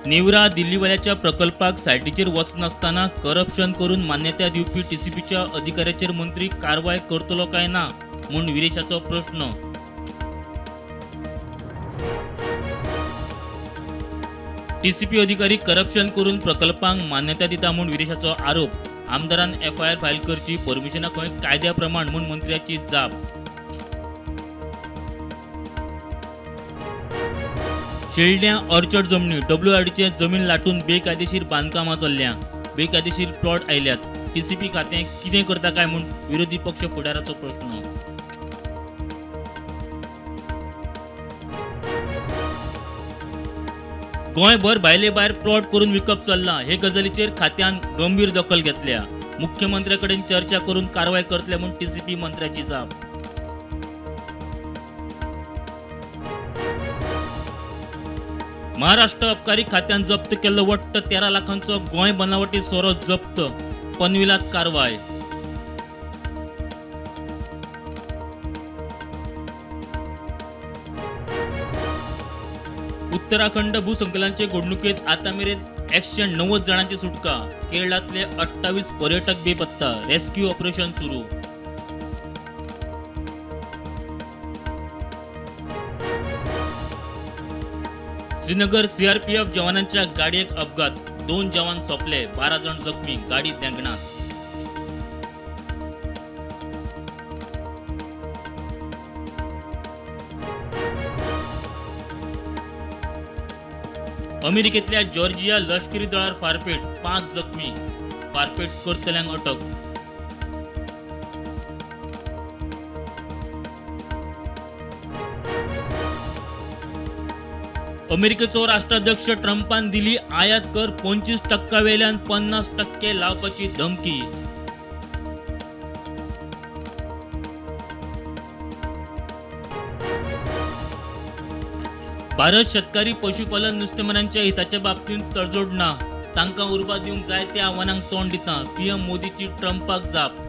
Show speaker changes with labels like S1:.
S1: नेवरा दिल्लीवाल्याच्या प्रकल्पाक सायटीचेर वचनासतना करप्शन करून मान्यताय दिवपी टीसीपीच्या अधिकाऱ्याचेर मंत्री कारवाय करतलो काय ना म्हूण विरेशाचो प्रश्न. टीसीपी अधिकारी करप्शन करून प्रकल्पांक मान्यताय दिता म्हूण विरेशाचो आरोप. आमदारान एफआयआर फायल करची, परमिशनां खंय कायद्या प्रमाण म्हूण मंत्र्याची जाप. शेल्ड्यां ऑर्चर्ड जमनी डब्ल्यूआरडीचे जमीन लाटून बेकायदेशीर बांदकामां चल्ल्या. बेकायदेशीर प्लॉट आयल्यात. टीसीपी खातें कितें करता काय म्हूण विरोधी पक्ष फुडाराचो प्रश्न. गोंयभर भायले भायर प्लॉट करून विकप चल्लां. हे गजालीचेर खात्यान गंभीर दखल घेतल्या. मुख्यमंत्र्या कडेन चर्चा करून कारवाय करतले म्हूण टीसीपी मंत्र्याची जाप. महाराष्ट्र अबकारी खात्यान जप्त केल्लो वट्ट 13 लाखांचो गोंय बनावटी सोरो जप्त. पनवेलात कारवाय. उत्तराखंड भूसंकलनाचे घडणुकेत आता मेरेन 190 जाणांची सुटका. केरळांतले 28 पर्यटक बेपत्ता. रेस्क्यू ऑपरेशन सुरू. श्रीनगर सीआरपीएफ जवानांच्या गाडयेक अपघात. 2 जवान सोंपले, 12 जण जखमी. गाडी देंगणात. अमेरिकेतल्या जॉर्जिया लष्करी दळार फारपेट. 5 जखमी. फारपेट करतल्यांक अटक. अमेरिकेचो राष्ट्राध्यक्ष ट्रंपान दिली आयात कर 25% वेल्यान 50% लावपाची धमकी. भारत शेतकारी, पशुपालन, नुस्तेमारांच्या हिताच्या बाबतींत तडजोड ना. तांकां उर्बा दिवंक जायत्या आव्हानांक तोंड दिता. पीएम मोदीची ट्रंपाक जाप.